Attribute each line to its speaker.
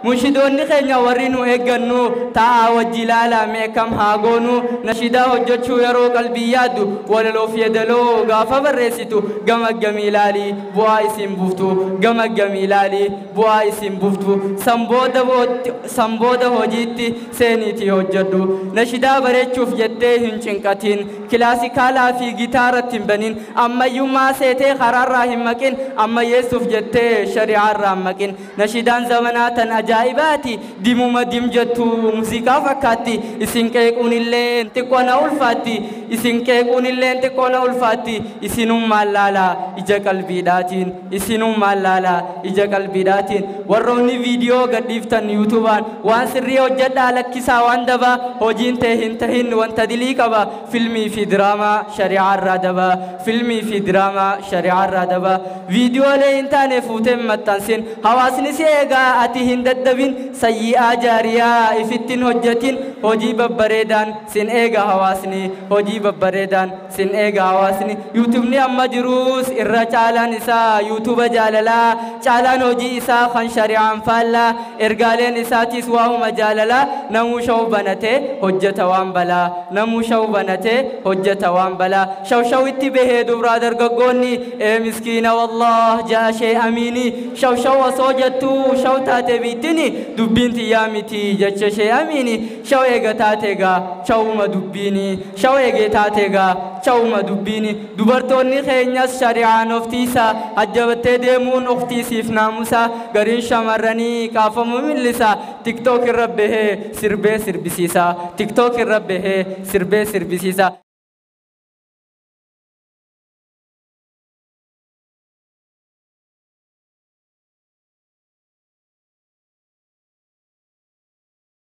Speaker 1: Munshidoonni keenya warri nu eeggannu taa'aa wajji ilaalaa mee kam haa goonu. Nashidaa hojjechuu yeroo qalbii yaaddu, walaloof yeedaloo gaafa barreessitu, gama gamii ilaalii bu'aa isin buuftu, gama gamii ilaalii bu'aa isin buuftu. San booda hojiitti seeniitii hojjedhu. Nashidaa bareechuuf jettee hin cinqatin, kilaasikaalaa fi gitaaratti hin banin, ammayyummaa seetee karaarraa hin maqin, ammayyeessuuf jettee shari'aarraa hin maqin. Nashidaan zamanaa tan ajaa'ibaati, dimuma dim jettu muuziqaa fakkaatti. Isin qeequun illee xiqqoo na ulfaatti, isin qeequun illee xiqqoo na ulfaatti. Isinummaan laalaa ija qalbiidhaatiin, isinummaan laalaa ija qalbiidhaatiin. Warroonni viidiyoo gadhiiftan yuutubaan, waan sirrii hojjedhaa, lakkisaa waan dabaa. Hojiin ta'e hin tahin wanta dilii qaba, filmii fi diraamaa shari'aarraa dabaa, filmii fi diraamaa shari'aarraa dabaa. Viidiyoolee hin taane fuuteen maxxansin, hawaasni si eegaa, ati hin daddabin. Sayyi'aa jaariyaa ifittiin hojjetin, hojii babbareedaan sin eega hawaasni, hojii babbareedaan sin eega hawaasni. Yuutubni amma jiruus irra caalaan isaa yuutuba jaalalaa, caalaan hojii isaa kan shari'aan faallaa. Ergaaleen isaatis waa'uma jaalalaa. Namuu shaw banatee hojjeta waan balaa, namuu shaw banatee hojjeta waan balaa. Shaw shawitti bahee dubraa dargaggoonni, ee miskiina wallah jaashee amiini. Shaw shaw osoo jettuu shaw taate biittini, dubbiin tiyyaa miti jecha ishee amiini. Shaw eega taate gaa shawuma dubbiini, shaw eegee taate gaa shawuma dubbiini. Dubartoonni keenyas shari'aan oftiisa, ajjabattee deemuun oftiisiif naamusa. Gariin shamarranii qaafamu millisa, TikTok irra bahee sirbee sirbisiisa, TikTok irra bahee sirbee sirbisiisa.